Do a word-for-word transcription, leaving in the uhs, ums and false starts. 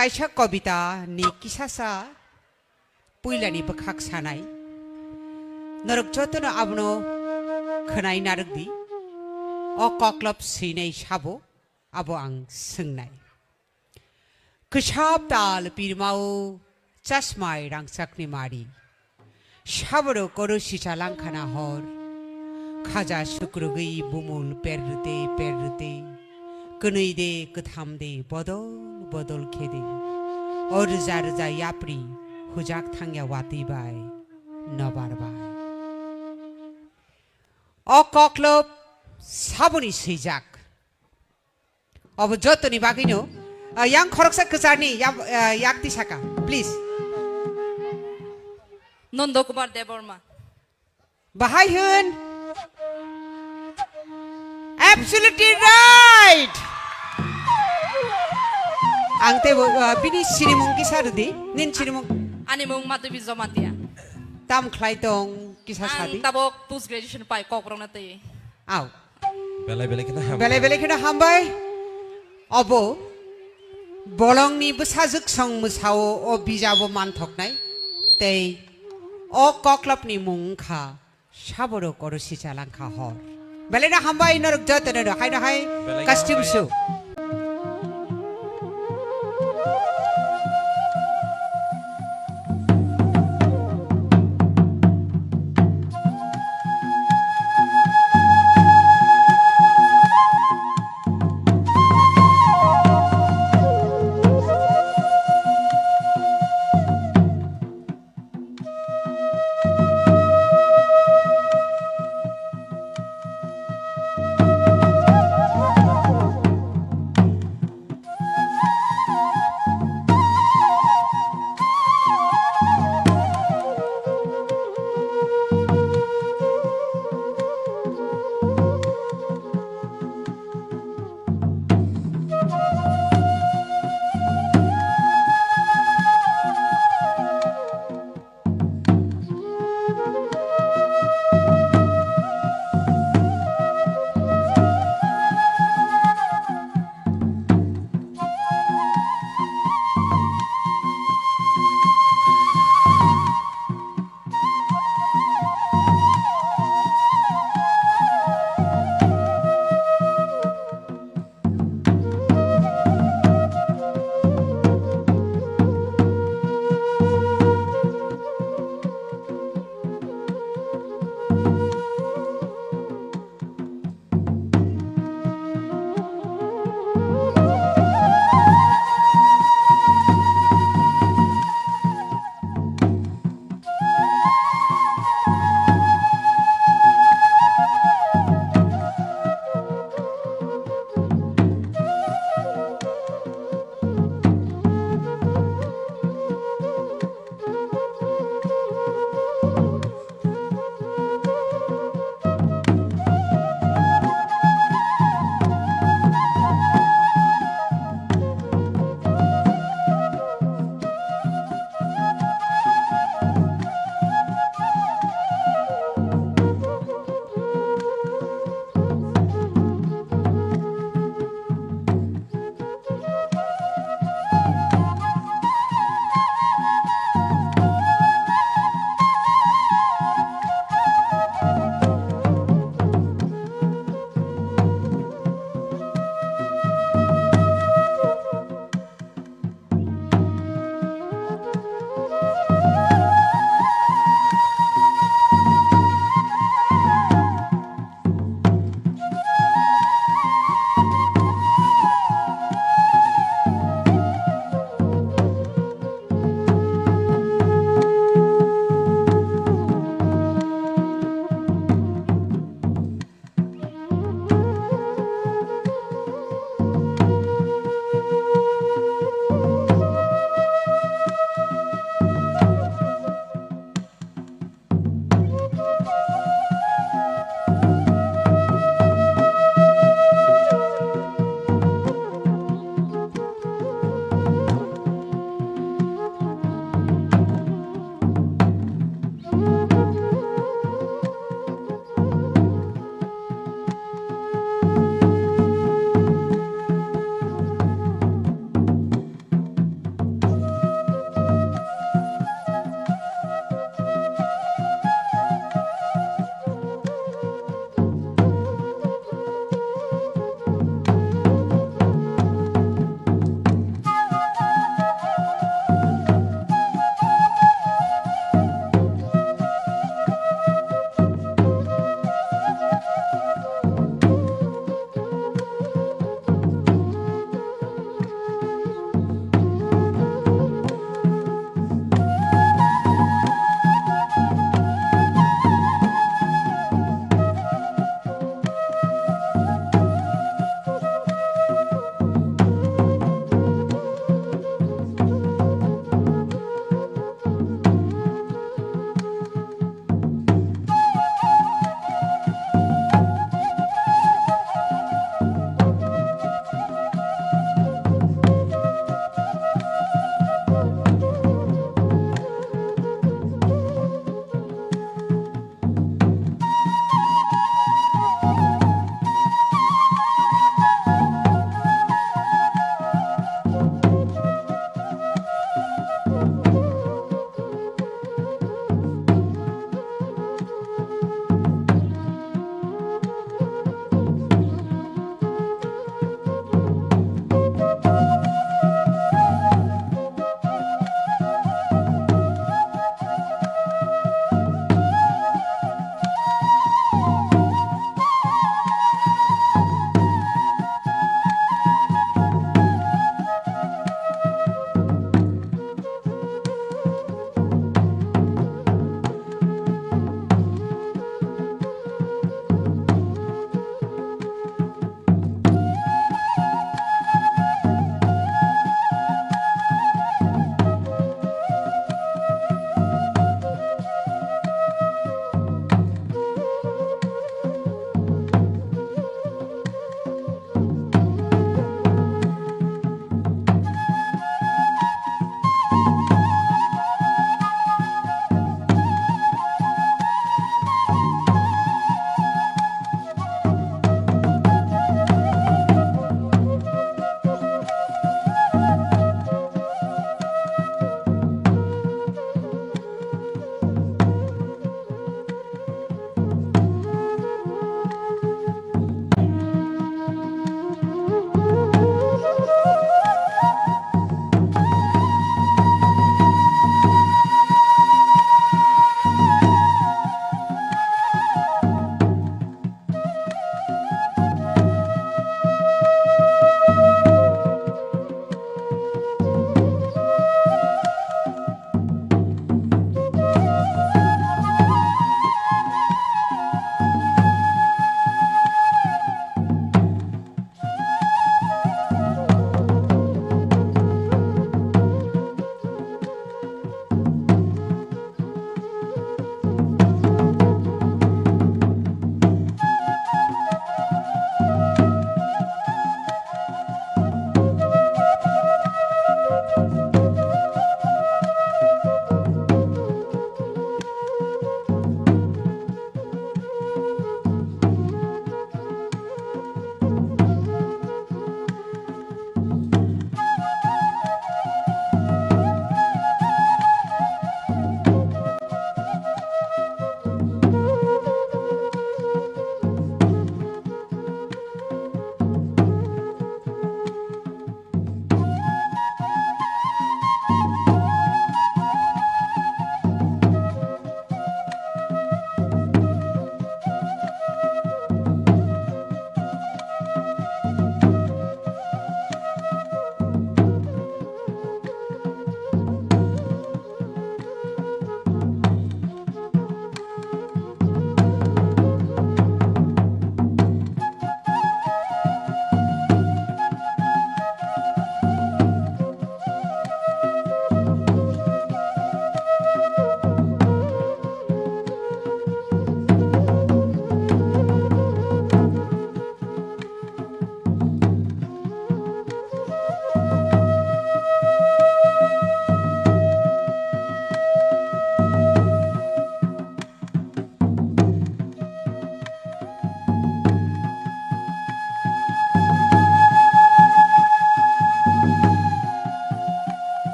Kaisa kobita ni kisasa puilani bwkhak sanai. Norok jotono abono khwnai narwk di. O koklop swinai sabo abo ang swngnai. Kwsap tal pirmao chasmai rangchakni mari. Saborok oro sicha langkhana hor. Khaja sukrugwi bumul perrwte perrwte. Kwnwi de kwtham de bodol bodol khe de. O rwja rwja yapri hujak thangya watwi bai nobar bai. O koklop saboni swijak. Obo jotoni bagwino, ah, yang khoroksa kwcharni yam-, ah, yakti saka, please. Nondo Kumar Debbarma. Bahai hwn. Absolutely right. Ang tei bo, ah, bini sinimung kisa rwdi. Nin sinimung. Ani mung Madhubi Jamatia. Tam khlai tong kisa Ang sadi. Tabok post graduation pai Kokborok na tei. Au. Belai belai kheno hambai. Belai belai kheno hambai. Obo bolongni bwsajwk song mwsao o bijabo manthoknai tei o koklopni mung wngkha Saborok oro sicha langkha hor. Belai no hambai norok jotono no haino hai Belai costume hambai. Show.